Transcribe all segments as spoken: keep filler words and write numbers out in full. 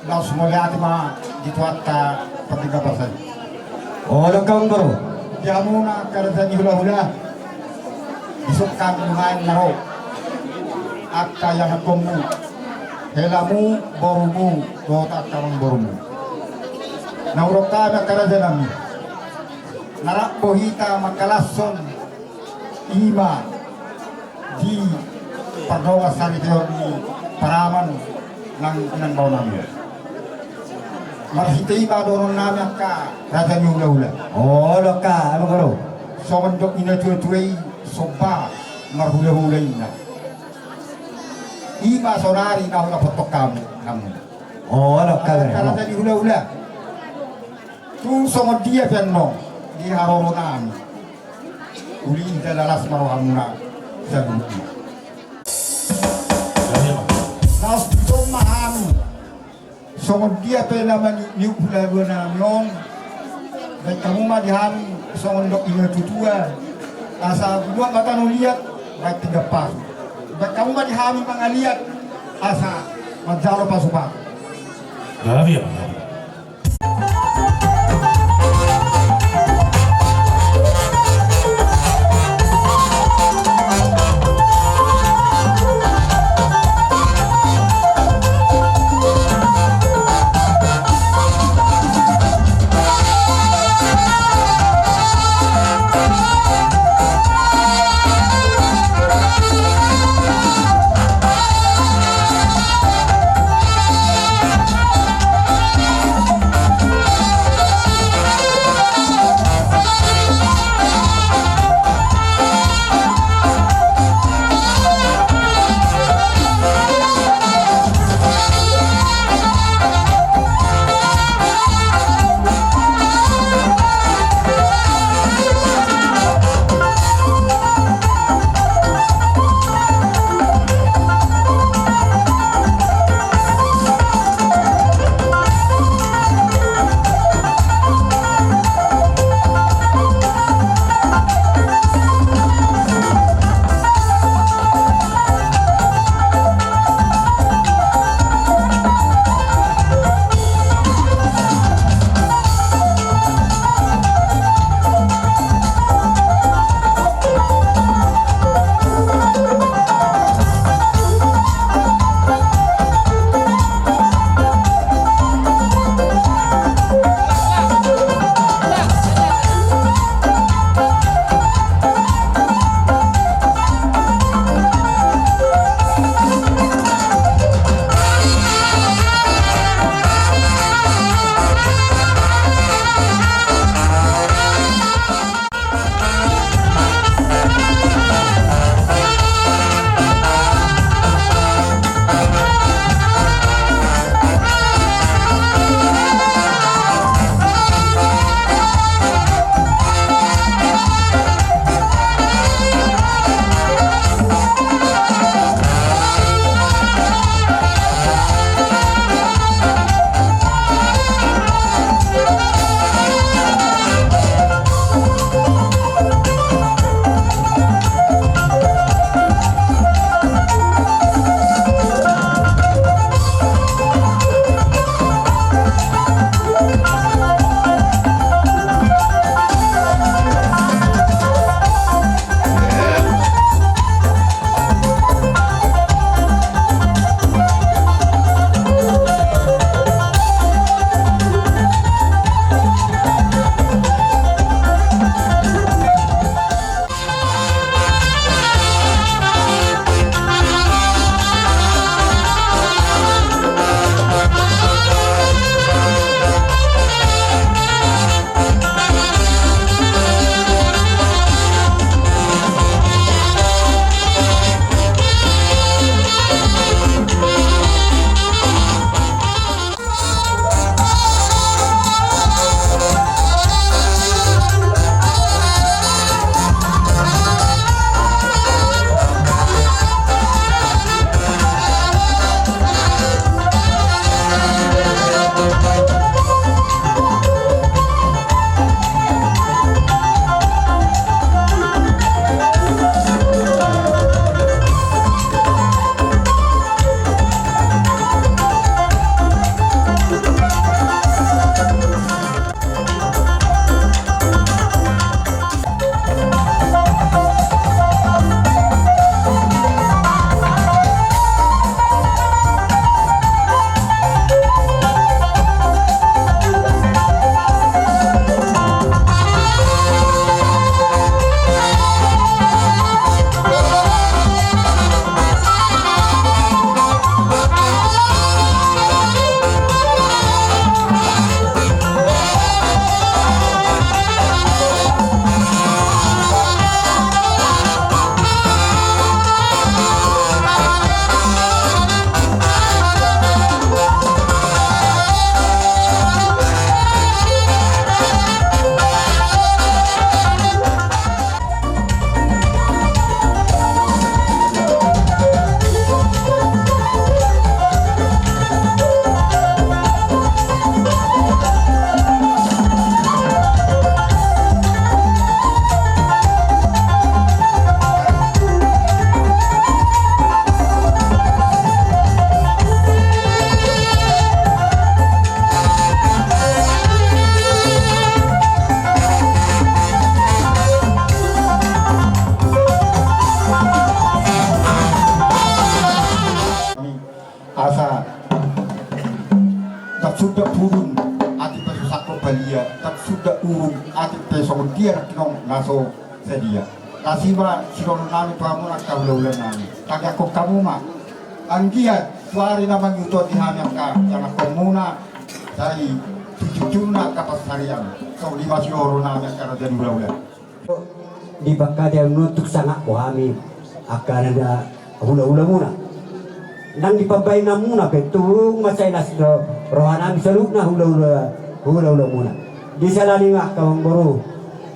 Laos mauliate ma di Tuhanta pardenggan basa i. Olo, angka amang boru. Di hamuna angka raja ni hulahula, dison hami nuaeng na ro, angka ianakhonmu, helamu, borumu dohot angka amang borumu. Na hudok hami angka raja nami, na rap do hita mangkalashon i ma di pardongan saripeon ni paraman nang inang bao nami. Marhite i ma dohonon nami angka raja ni hulahula. Olo, angka amang boru. Songon dok ni natuatua i, somba marhulahula inna. I ma saonari na hudapot hami. Olo, angka amang boru. Angka raja ni hulahula. Tung songon dia pe annon di haroro nami, uli jala las ma rohamuna saluhutna. Laos dison ma hami, songon dia pe nama ni, ni hulahula nami on, baen hamu ma di hami songon dok ni natuatua, asa gumuang ma tano liat, baen pinggan pasu. Baen hamu ma di hami mangaliat, asa manjalo pasupasu. Gabe, amang. Sunda pudun atik pe so sangkot balia, tang sunda urung atik pe songon dia nangkining na so sadia. Tasi ma sidohonon nami tu hamu angka hulahula nami. Tangiangkon hamu ma. Anggiat tu ari na mangihut on di hami angka ianakhonmuna, sai sijujurna angka pansarian. Songon i ma sidohonon nami angka raja ni hulahula. Dipangkataion nuntuk sangap do hami angka na hulahulamuna. Nang di pambahenanmuna pe tung mansai las do rohanami saluhutna hulahula, hulahulamuna. Di sala ni i ma angka amangboru,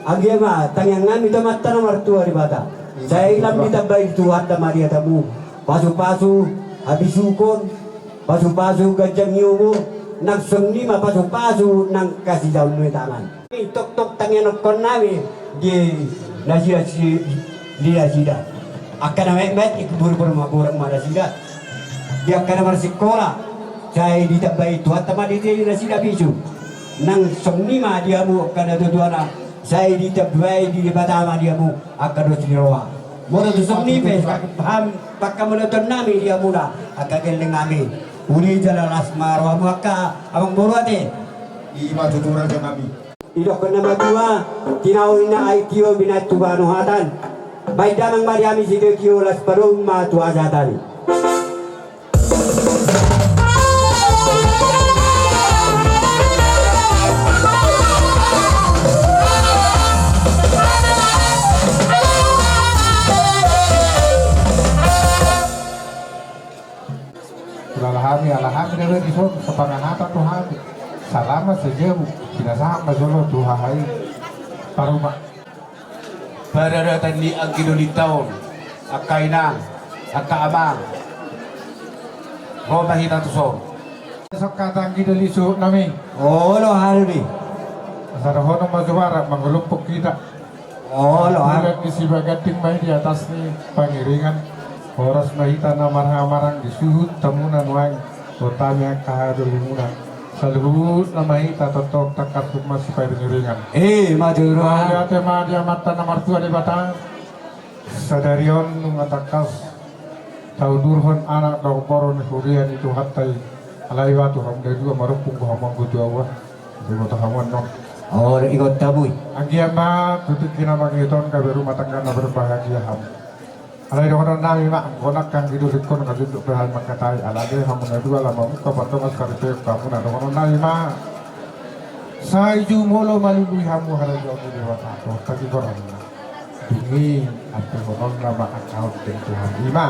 anggiat ma tangiang nami tu Amanta na martua Debata, sai lam ditambai Tuhanta ma di hatamu pasupasu habisuhon, pasupasu ganjang ni umur, nang songon i ma pasupasu nang hasijaon ni tangan. Tongtong tangiangkon nami di nasida si, di nasida angka na metmet, i boruboru ma, boru ma nasida. Di angka na marsikola, sai ditambai Tuhanta ma di, di nasida pisu. Nang songon i ma di hamu angka natuatuana, sai ditambai di Debata ma di hamu angka dos ni roha. Molo tung songon i pe, ham, pangkamoloton nami di hamuna angka gelleng nami. Uli jala las ma rohamu angka amangboru ate. I ma tutu raja nami. Didok na matua, tinaon na ai tio binahen tu panuhatan. Baen damang ma di hami sitio, las padomu ma tu hasahatan i. Hulala hami, ala hami na baen dison, sapangan hata tu hami. Salama sajabu, pinasahat ma jolo tu haha i. Parumaen. Paradatan ni anggi dolinta on, angka inang, angka amang. Ro ma hita tu son. Songkata anggi doli suhut nami. Olo, haru di. Asa dohonon ma jomara mangolophon hita. Olo, haru. Bulan ni Sibaganting ma i di atas ni pangiringan. Horas ma hita na marhahamarang di suhut hamuna nuaeng. Dohot hami angka haha dolimuna. Saluhutna ma hita tongtong tangkas ma sipangiringan. I ma jolo. Mauliate ma di Amanta na martua Debata. Sadari on nunga tangkas taudurhon anak dohot boru ni huria ni Tuhanta i. Alai ba tu hamu na dua marompu do hamu anggo tu ahu. Diboto hamu annon. O, ingot hamu i. Anggiat ma tu tingki na mangihut on gabe rumah tangga na berbahagia hamu. Alai dohonon nami ma, anggo nang anggi doli on nga junduk be hami mangkatai, ala be hamu na dua lam mamungka pardongan saripeon hamuna, dohonon nami ma. Sai jumolo malului hamu harajaon ni Debata dohot hatigoronna. Dung i ampehononna ma angka on tu Tuhan i ma.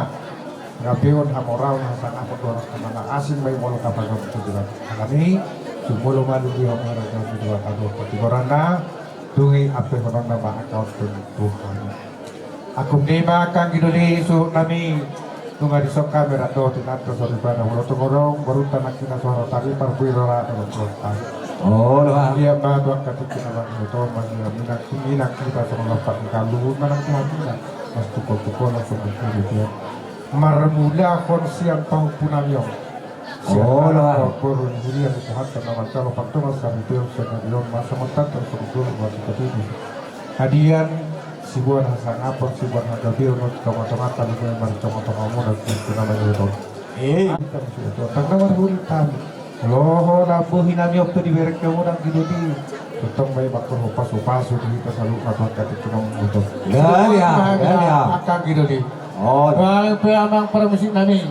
Gabeon, hamoraon, hasangapon dohot angka na asing ma i molo tapasahat tu Debata. Alani jumolo malului hamu harajaon ni Debata dohot hatigoronna. Dung i ampehononna ma angka on tu Tuhan i. Angkup ni ma angka anggi doli suhut nami. Nunga dison hami rap dohot inanta soripada molo tung adong borunta nangkin na so ro tari parbue roha dohot roha. O, roha. Ia ma tu angka tingki na mangihut on ma ia minang, minang hita songon lampak ni kaluhut manang tu hami na mas tukol-tukol langsung berkiri dia. Marmulahon sian pahompu nami on. Sian anak dohot boru ni huria ni Tuhanta na manjalo pardongan saripeon sian nami on ma songon tanda songon dolok ma tu hami. Hadian siboan hasangapon, siboan hagabeon on tu tonga-tonganta, lumobi ma di tonga-tongamuna tu na mangihut on. Tang na marhuri hami. Loho na bohi nami on pe dibereng hamuna anggi doli. Tongtong ma i mangkorhon pasu-pasu di hita saluhutna tu angka tingki na mangihut on. Gabe, gabe. Angka anggi doli. O, baen pe amang parmusik nami.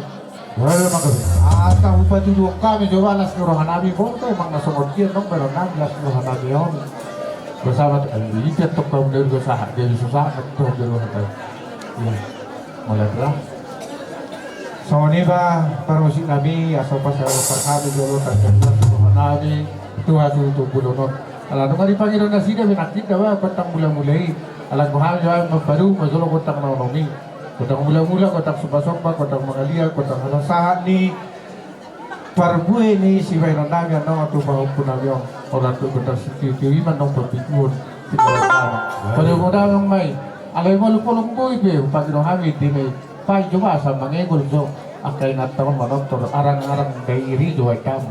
Asa hupatuduhon hami jo ba las ni roha nami, boto emang na songon dia nang baenon nami las ni roha nami on. Bersama tu, eh, ikan tong kaum dari besahat, dari susah, tong dari roha nami. Ia, mulai lah. Songon i ba parmusik nami, asa pasahat hami jolo, tangkas las ni roha nami tu hasuhuton bolon on. Ala nunga dipangido nasida be nangkin da ba gondang mula-mula i. Ala nunga hami ba mambaru ma jolo gondang na onom i. Gondang mula-mula, gondang somba-somba, gondang mangaliat, gondang hasahat ni parbue ni sibaenon nami annon tu pahompu nami on. Holan tu gondang sitio-tio i ma annon pambituhon. Pado godang ma i. Alai molo polong boi pe hupangido hami di na i. Pajo ba asa mangegol jo angka inanta on manortor arang-arang dairi jo ai tama.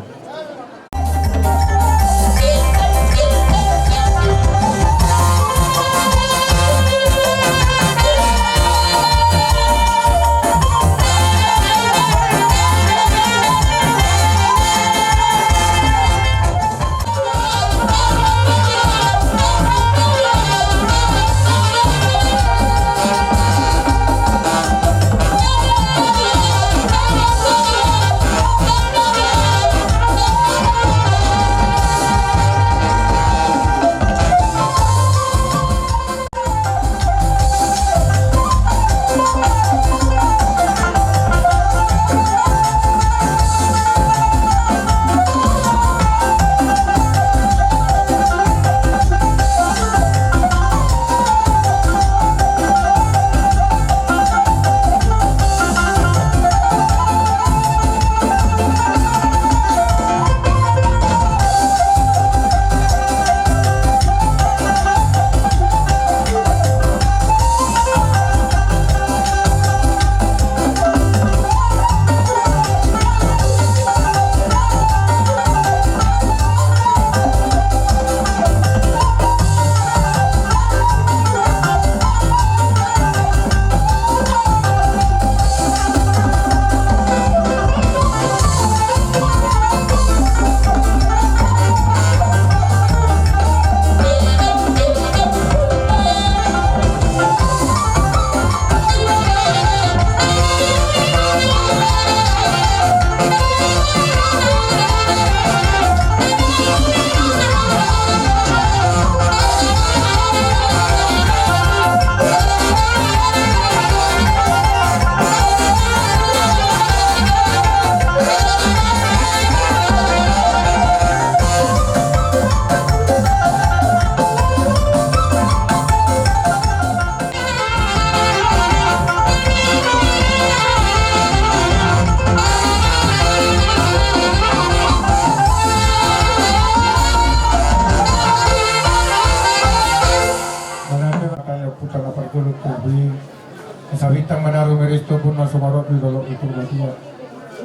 Bintang manaru meristo pun na sumarot di dolok di Purbatua.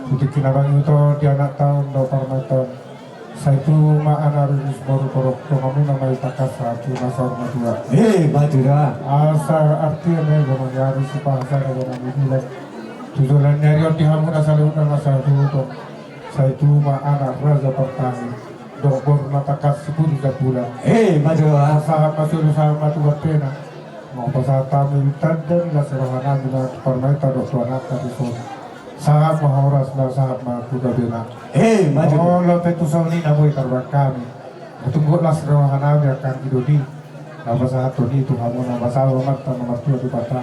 Di tingki na bangit on, di anak taon do parmaton. Sai tu ma anak riris boru torok, donganmuna ma i tangkas sahat tu na saur matua. Eh, matua. Asa artia ma i, bona ni ari sipahasa na bona ni bulan. Tu joloan ni ari on di hamuna saluhutna na sahat tu huton. Sai tu ma anak raja partahi. Dohot boru na tangkas sipulu sampulan. Eh, matua. Sahat ma solu sahat ma tu bantena. Mau pasahat hami tanda ni las roha nami na tu parmaenta dohot tu anakta di son. Sahat ma horas na sahat ma tu gabena. Eh, matua. Olo pe tu son i na boi tarbaen hami. Tunggu las roha nami angka anggi doli. Na pasahathon i tu hamuna ma saba marta na martua Debata.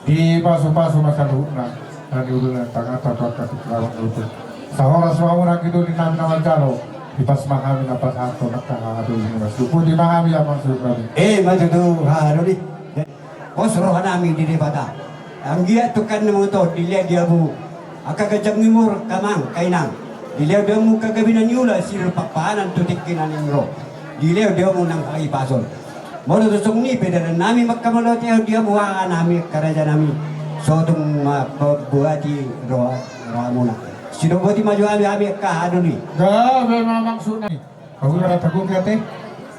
Dipasupasu ma saluhutna na niula ni tangata tu angka tingki na mangolu. Sahoras ma hamuna anggi doli nami na manjalo. Dipas ma hami na pasahathon angka hahadoli muna. Suhut ma hami amang suhut nami. Eh, matua tu hahadoli. Pos roha nami di Debata. Anggiat tungkan na mangolu dilean di hamu angka ganjang ni umur, angka amang, angka inang. Dilean di hamu angka gabe na niula, sirumpak panganan tu tingki na naeng ro. Dilean di hamu nang hahipason. Molo tung songon i pe dalan nami manghamauliatehon di hamu haha nami angka raja nami. Sotung ma pambuati roha, rohamuna. Sidok boti ma jo hami, hami angka hahadoli. Gabe ma amang suhut nami. Pauli ma rata gok ate.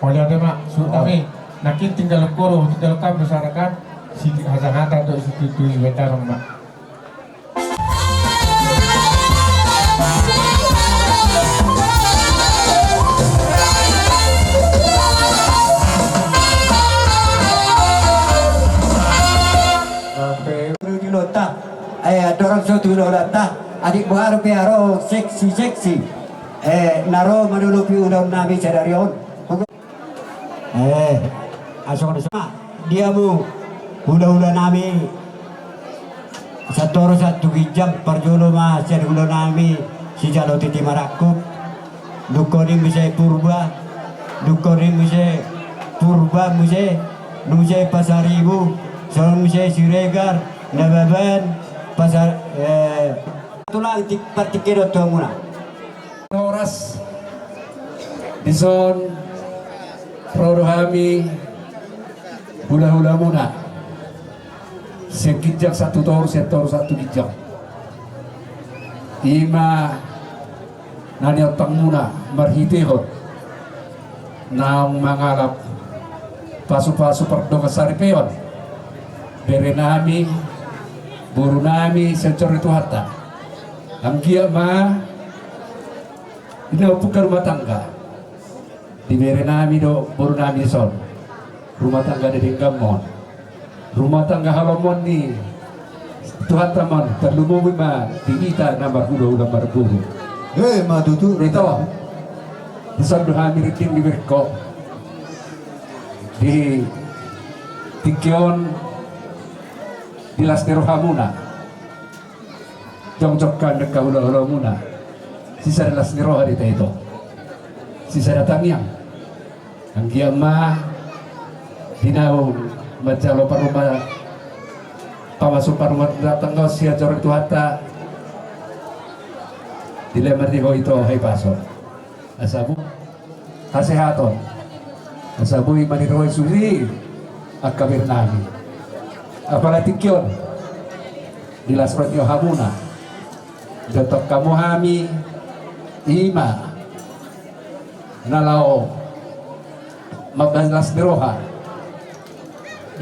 Pauli ate ma suhut nami. Nangkin tinggal hon do, tinggal hami masyarakat. Sititi hasahatan do sititi tu i bentar ma. Di lota, eh, dorang so tu lota, adik boharu pe aro seksi-seksi. Eh, na ro manolopi ulaon nami sadari on. Eh, asal sama dia mu hula-hula nami. Satoru satu ginjang parjolo ma sian hula nami sijalo titi marangkup. Dungkon i muse Purba, dungkon i muse Purba muse, muse Pasaribu, songon muse Siregar, Nababan, Pasar, eh, tulang tik partikero tu hamuna. Horas dison ro do hami hula-hula muna. Sian ginjang satu toru, sian toru satu ginjang. Ima na niontang muna marhitehon naung mangalap pasu-pasu pardongan saripeon. Bere nami, boru nami, sian joro ni Tuhanta. Anggiat ma di na umpuka rumah tangga. Di bere nami do boru nami son. Rumah tangga na denggan ma on. Rumah tangga halomoan ni Tuhanta ma on. Tarlumobi ma di hita na marhula-hula marboru. Eh, ma tutu. Ito. Dison do hami ringkot ni berengko. Di tingki on di las ni roha muna. Jongjong hami angka hula-hula muna. Sisada las ni roha do hita ito. Sisada tangiang. Anggiat ma di naung manjalo parruma pamasuk parruma tangga sian joro ni Tuhanta. Dilehon ma di ho ito hahipason. Asa boi hasehaton. Asa boi ma di roha i suhi angka bere nami. Apala tingki on di las roha ni hamuna. Didok hamu hami ima na laho mambahen las ni roha.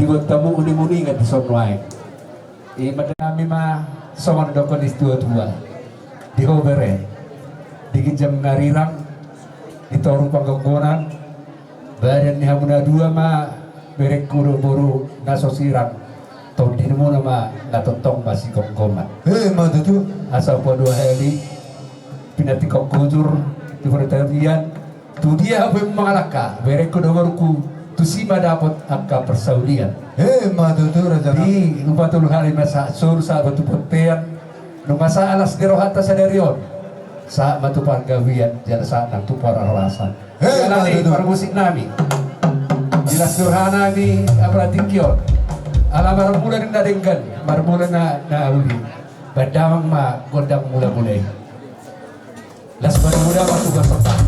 Dibuat hamu uning-uningan dison nuaeng. Ima nami ma songon didok ni situa-tua. Di ho bere, di ginjang na rirang, di toru panggonggonan, badan ni hamu na dua ma berengku dohot boru na so sirang. Tondi muna ma na tongtong masigomgoman. Eh, ma tutu. Asa paduahali pinantikhon hujur di pengetahuan. Tu dia hape mangalangka berengku dohot borungku, tusi ma dapot angka parsaulian. Eh, ma tutu raja. Di upatuluhali ma sahat solu sahat tu bontean. Nunga sahat las ni rohanta sadari on, sahat ma tu panggabean jala sahat nang tu parhorasan. Eh, ma tutu. Parmusik nami di las ni roha nami apala tingki on. Ala marmula na denggan, marmula na uli. Baen damang ma gondang mula-mula i. Las baru muda waktu berpetak.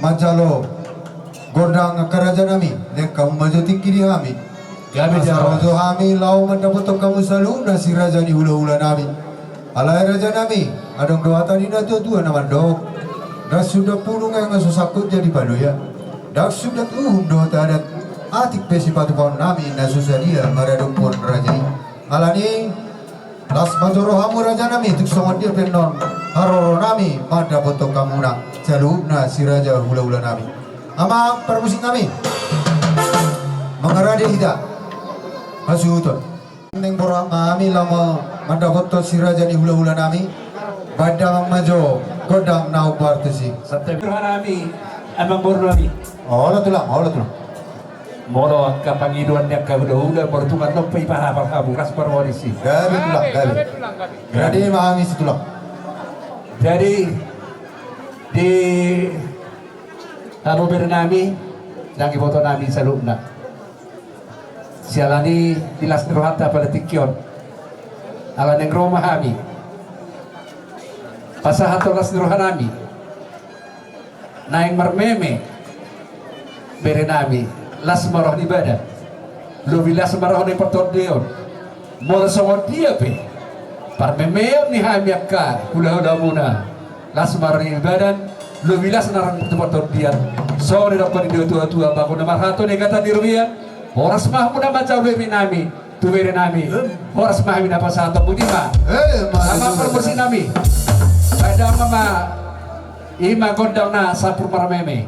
Manjalo gondang angka raja nami, lean hamu ma jo tingki di hami. Gabe. Asa jalo ro jo hami laho mandapothon hamu saluhutna si raja ni hula-hula nami. Alai raja nami, adong do hata ni na tua-tua na mandok: Ndang sundat pudung nunga so sangkot jadi paloja, ndang sundat uhum dohot adat, atik pe sipatupaon nami na so sadia maradophon raja i. Alani, las ma jo rohamu raja nami, tung songon dia pe annon haroro nami mandapothon hamuna saluhutna si raja hula-hula nami. Amang parmusik nami, mangarade hita hasuhuton. Naeng borhat ma hami laho mandapothon si raja ni hula-hula nami. Baen damang ma jo gondang na umpartus i. Santabi roha nami, amang boru nami. Olo tulang, olo tulang. Molo angka pangidoan ni angka hula-hula, molo tung annon pe ipahapal hamu, las ma roha disi. Gabe tulang, gabe. Jadi ma hami situlang. Jadi di hamu bere nami, nang iboto nami saluhutna. Siala ni las ni rohanta pada tingki on. Ala naeng ro ma hami pasahathon las ni roha nami. Naeng marmeme bere nami, las ma roha ni badan, lobi las ma roha ni partondion. Molo songon dia pe parmemeon ni hami angka hula-hulamuna, las ma roha ni badan, lobi las na roha ni partondion. Songon didok ni tua-tua, bahen na marhato ni hata ni robean. Horas ma hamuna manjalo bere nami, tu bere nami. Horas ma hami na pasahathon, boti ma. Eh, ma amang parmusik nami, baen damang ma. I ma gondang na sampur marmeme.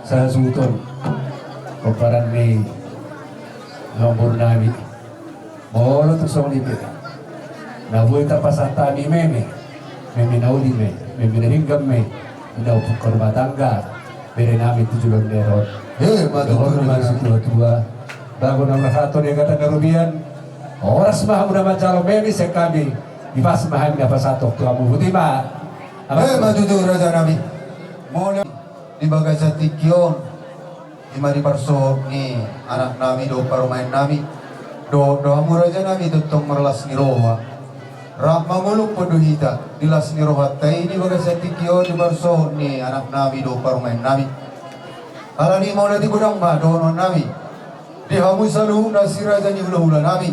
Sahasuhuton pomparan ni na umur nami. Molo tung songon i pe na boi tarpasahat hami meme, meme na uli ma i, meme na denggan ma i, na umpompon rumah tangga bere nami tu joloan ni ari on. Dohonon ma ni situatua, bago na marhato ni hata na robean. Horas ma hamu na manjalo meme sian hami. Dipas ma hami na pasahathon tu hamu. Boti ma. Emma tutu raja nami. Molo di bagasan tingki on, i ma di parsohot ni anak nami dohot parumaen nami, dohot do hamu raja nami tongtong marlas ni roha. Rap mangolop do hita di las ni rohanta i di bagasan tingki on di parsohot ni anak nami dohot parumaen nami. Alani i mauliate godang ma dohonon nami di hamu saluhutna si raja ni hulahula nami.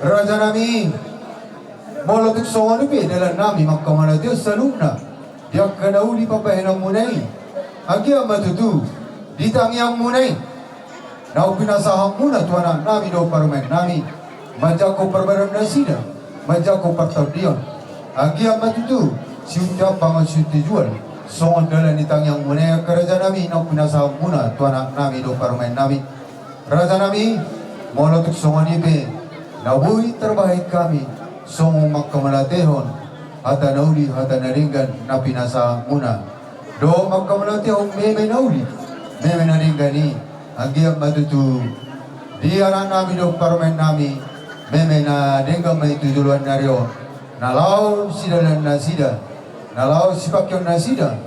Raja nami, molo tung songon i pe dalan nami mangkamauliatehon saluhutna di angka na uli pambahenanmuna i, anggiat ma tutu di tangiangmuna i naung pinasahatmuna tu anak nami dohot parumaen nami, manjangkon parbadaan nasida, manjangkon partondion, anggiat ma tutu siunti ampang on siunti jual, songon dalan ni tangiangmuna i angka raja nami naung pinasahatmuna tu anak nami dohot parumaen nami. Raja nami, molo tung songon i pe na boi tarbahen hami songon mangkamauliatehon hata na uli hata na denggan na pinasahatmuna, dohot mangkamauliatehon meme na uli meme na denggan i, anggiat ma tutu di anak nami dohot parumaen nami meme na denggan ma i tu joloan ni ari on. Na laho sidalanan nasida, na laho sipangkeon nasida,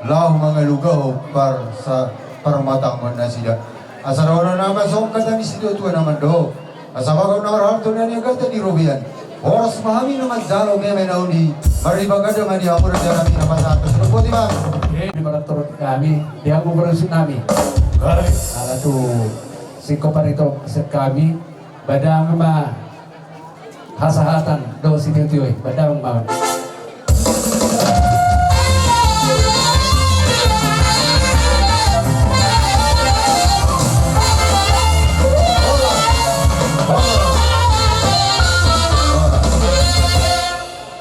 laho mangalugahon parsa-, parrumatanggaon nasida. Asa dohonon nami ma songon hata ni situatua na mandok: Asa bagot na marhalto na niagatan di robean. Horas ma hami na manjalo meme na uli. Maribagada ma di hamu raja nami na pasahat. Songon i ma. Oke, di paraturan kami, di hamu parusik nami. Ala tu singkop ari tong sian kami, badang ma hasahatan dohot sitiotio i, badang ma.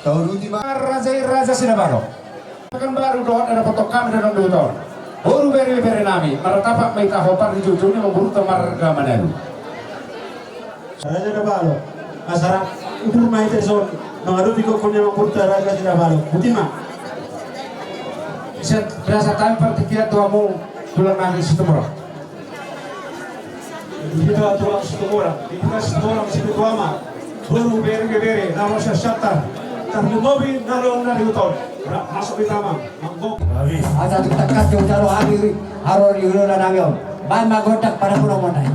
Tauduti ma. Raja i Raja Sinabalok. Pekanbaru dohot na dapothon hami dohot na dua taon. Boru bere bere nami, martapak ma hita hombar di jujuni mamburta marga Manalu. Raja Sinabalok, asa ra udur ma hita dison mangadopi gokhon ni amangborunta Raja Sinabalok. Boti ma. Sian bagasan hami partingkian tu hamu tulang nami Situmorang. Di hita tulang Situmorang, di hita Situmorang, Situmorang ma. Boru bere bere na ro sian Siantar, tarlumobi na ro na di huta on. Ra masuk di tama. Asa tung tangkas jo jalo hami haroro ni hulahula nami on. Baen ma gondang panungkunan i.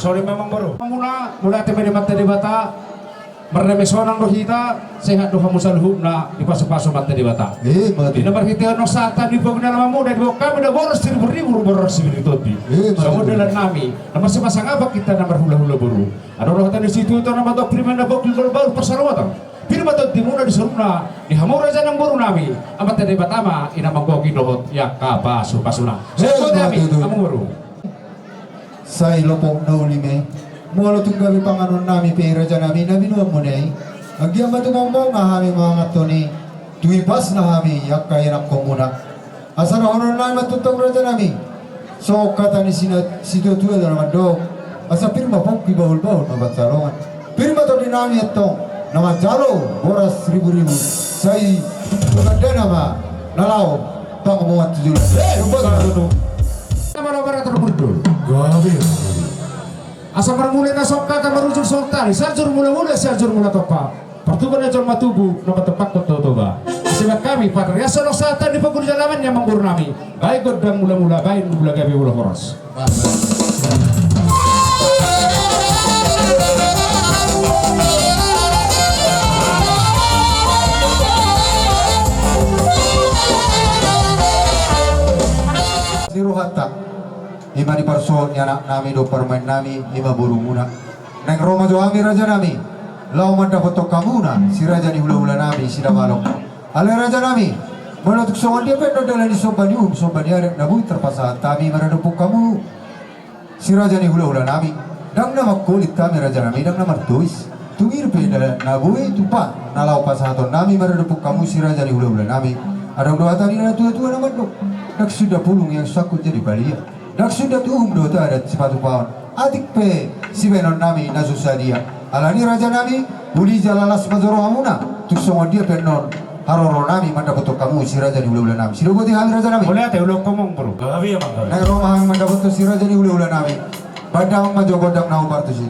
Songon i ma amang boru. Mauliate ma di Amanta Debata. Marnamei sonang do hita, sehat do hamu saluhutna, dipasupasu Amanta Debata. Ima tutu. Di na marhitehon sahat ni panggunaan muna, diboan hami do boras siriburibu, boras sibiritondi. Ima tutu. Songon dalan nami na masipasangap hita na marhulahula boru. Adong do hata ni situatua na mandok: Pir ma na bongkil, bahulbahul pansalongotan. Pir ma tondimuna di saluhutna, di hamu raja nang boru nami. Amanta Debata ma i na manggohi dohot angka pasupasuna. Ima tutu. Songon i ma amang boru. Sai lopok na uli ma i. Molo tung gabe panganon nami pe raja nami na binuan muna i, anggiat ma tumomba hami manganhon i, tu ibas na hami angka ianakhon muna. Asa dohonon nami ma tutu raja nami, songon hata ni sina-, situatua do na mandok: Asa pir ma bongkil, bahulbahul ma pansalongan. Pir ma tondi nami antong na manjalo boras siriburibu, sai tu tondina ma na laho pangomoan tu joloan. Eh, tutu. Nama lo bara termundur. Gabe. Asa marmula na songon hata, marujung songon tali, Sianjur Mulamula, Sianjur Mulatompa. Partubuan ni jolma tubu, na patupakkon Toba. Sian hami, Patriarsa Loksahanta di Pogul Jalaman, i ma amang boru nami. Baen gondang mulamula, baen mula gabe, mula horas. Di rohanta, i ma di parsohot ni anak nami dohot parumaen nami, i ma borumuna. Naeng ro ma jo hami raja nami, laho mandapothon hamuna si raja ni hulahula nami, si Dabalok. Alai raja nami, molo tung songon dia pe annon dalan ni somba ni uhum, somba ni adat na boi tarpasahat hami maradophon hamu si raja ni hulahula nami, ndang na mangkolit hami raja nami, ndang na martois. Tung i dope dalan na boi tupa na laho pasahaton nami maradophon hamu si raja ni hulahula nami. Adong do hata ni natuatua na mandok: Ndang sundat pulung ia sangkut jadi balian. Ndang sundat uhum dohot adat sipatupaon. Atik pe sibaenon nami na so sadia. Alani raja nami, uli jala las ma jo rohamuna. Tung songon dia pe annon haroro nami mandapothon hamu si raja ni hulahula nami. Sidoboti hami raja nami. Mauliate, ulaon hamu amang boru. Gabe amang, gabe. Naeng ro ma hami mandapothon si raja ni hulahula nami. Baen damang ma jo gondang na hombar tusi.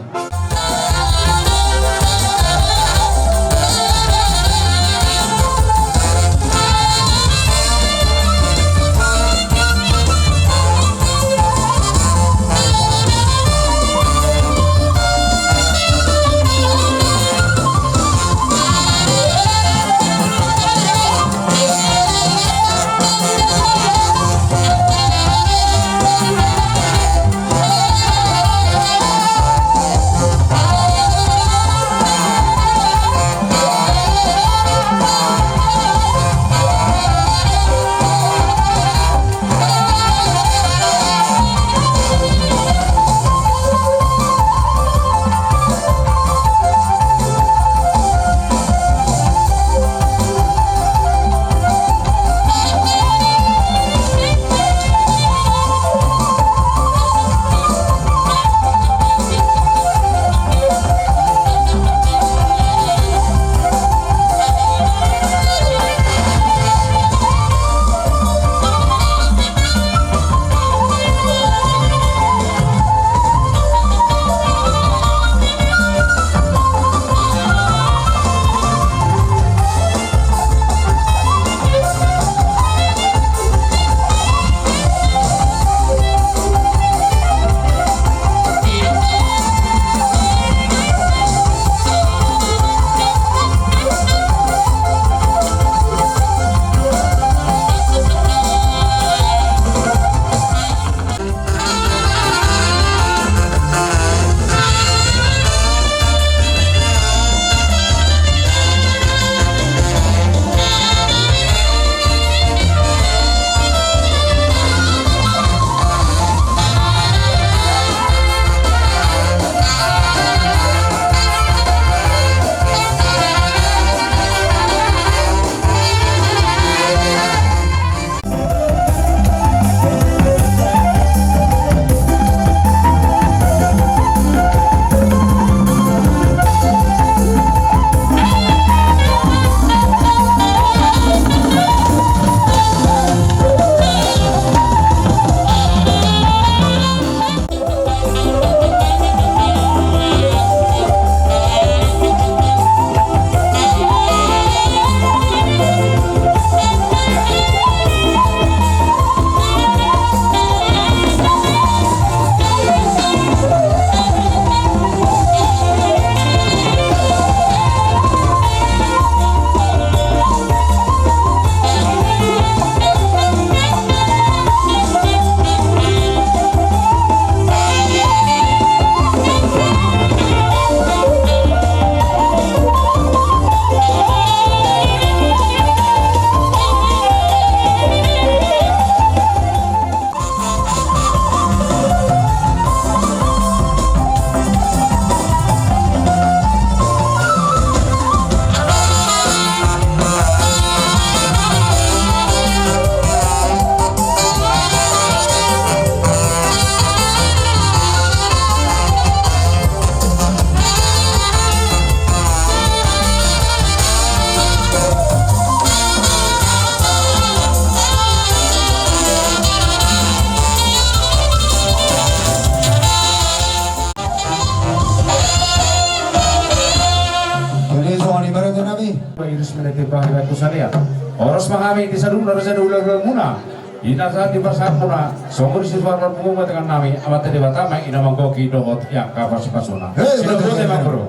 Pahami di saluhutna raja ni hulahula muna. Ina sahat di parsahapmuna songon i, sisuar marpungu ma tangan nami, Amanta Debata ma i na manggohi dohot i angka pasupasuna. Hei, sinogot ma boru.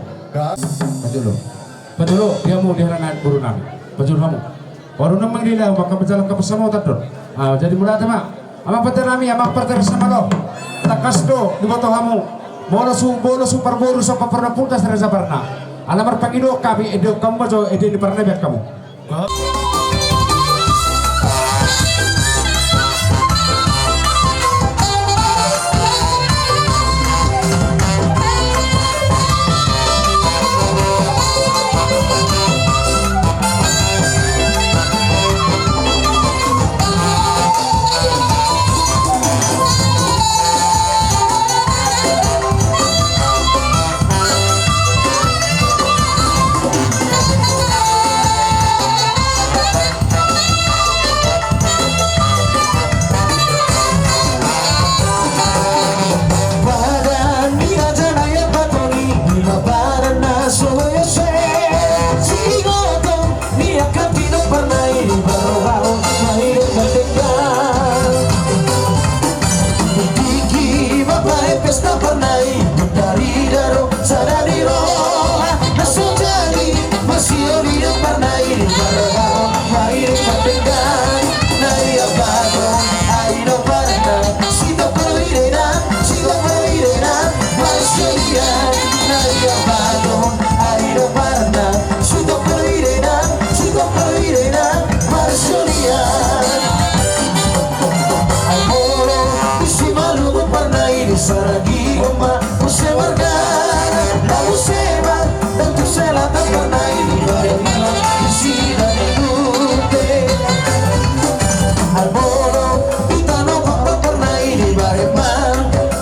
Pajolo. Pajolo di hamu di harana boru nami. Pajolo hamu. Boru nami mangido ma angka manjalo angka pansamotan do. Ah, jadi mauliate ma. Amang pande nami, amang pande sama lo. Tangkas do diboto hamu. Molo su, molo su parboru so parboru na puntas raja parna. Ala marpangido hami, ende hamu ma jo, ende ni parna baen hamu. Badan ni raja na i Ambaton i, ima badan na so boi ose. Singkoto ni angka pinompar na i, di parrohahon na i do tardenggan. Tingki mambahen pesta parna i, gondang rida do sada ni roha. Na so jadi marsioli do parna i, di parrohahon na i do tardenggan. Na i Ambaton, ai do parna, sitongkol do i da inang, sitongkol do i da inang, marsioli an. Na i Ambaton, ai do parna, sitongkol do i da inang, sitongkol do i da inang, marsioli an. Ai molo disi malungun parna i, disaragi ma muse marga, na muse ma, tentu selatan parna i, di badan i ma disi na ningute. Ai molo di tano papa parna i, di badan i ma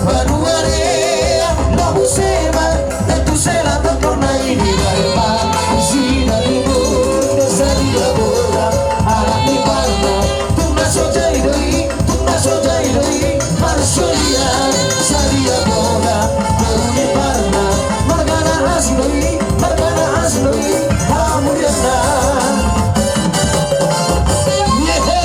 banua dea, na muse ma, tentu selatan parna i, di badan i ma disi na ningute. Sadia bola anak ni parna, tung na so jadi do i, tung na so jadi do i, marsioli an. Sadia bola boru ni parna, marga na asing do i, marga na asing do i, hamulianna. Yehe.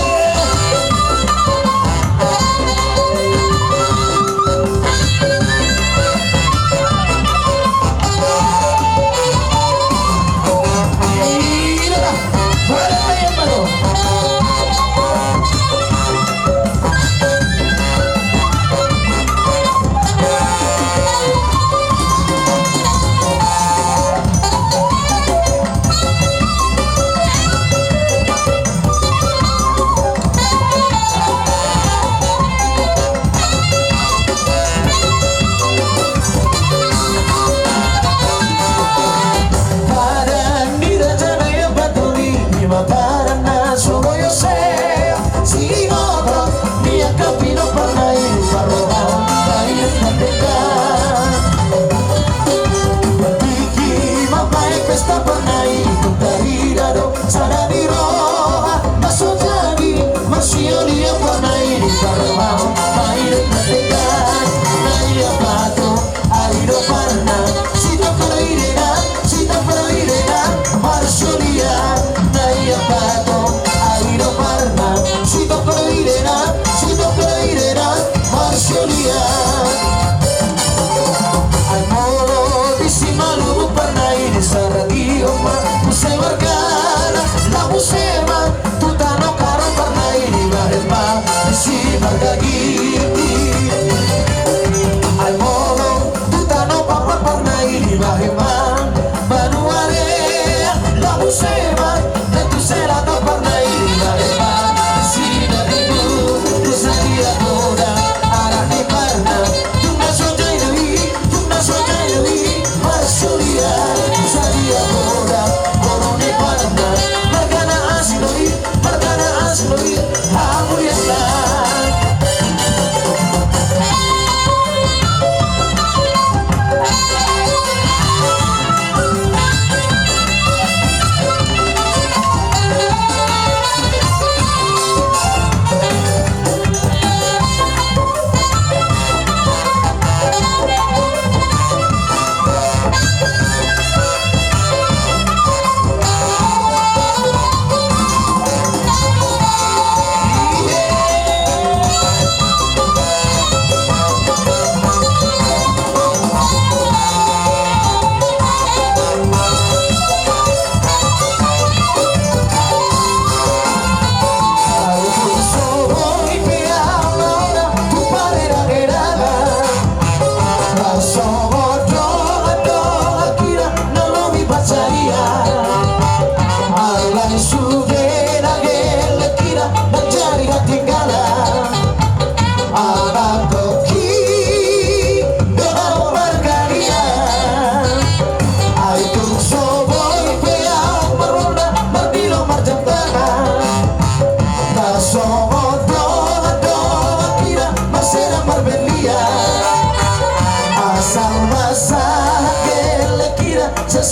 Badan ni raja na i Ambaton i, ima badan na so boi ose. Singkoto ni angka pinompar na i, di parrohahon na i do tardenggan. Tingki mambahen pesta parna i, gondang rida do sada ni roha. Na so jadi marsioli an parna i, di parrohahon na i do tardenggan. Na i Ambaton, ai do parna, sitongkol do i da inang, sitongkol do i da inang, marsioli an. Na i Ambaton, ai do parna, sitongkol do i da inang, sitongkol do i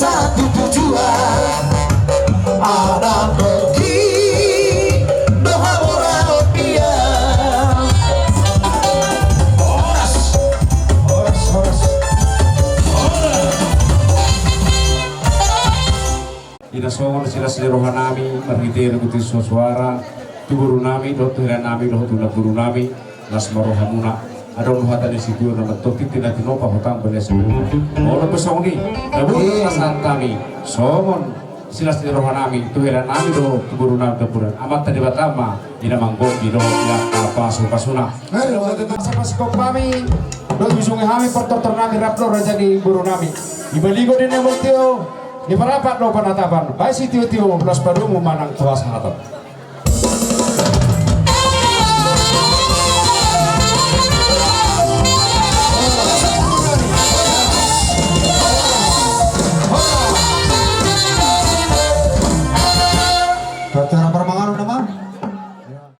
Satu tujuan, anak negeri, doha murah opian. Horas, horas, horas, horas. Ina songon silas ni roha nami, marhite runggut ni suara, tu boru nami, dohot tu hela nami, dohot tu namboru nami, las ma rohamuna. Adong do hata ni situa na mantong, tintin na tinopa, hotang balias. Olo pe songon i, na boti pasahat nami songon silas ni roha nami tu hela nami dohot tu boru nami, tu namboru nami. Amanta Debata ma i na manggohi dohot i angka pasupasuna. Ayo, ayo. Pasupasuhon nami, dohot ujungi hami partortor nami rap dohot raja ni boru nami. Dibaligo di na mantio, diparapat do panatapan, baen sitiotio, las padomu manang tu hasahaton.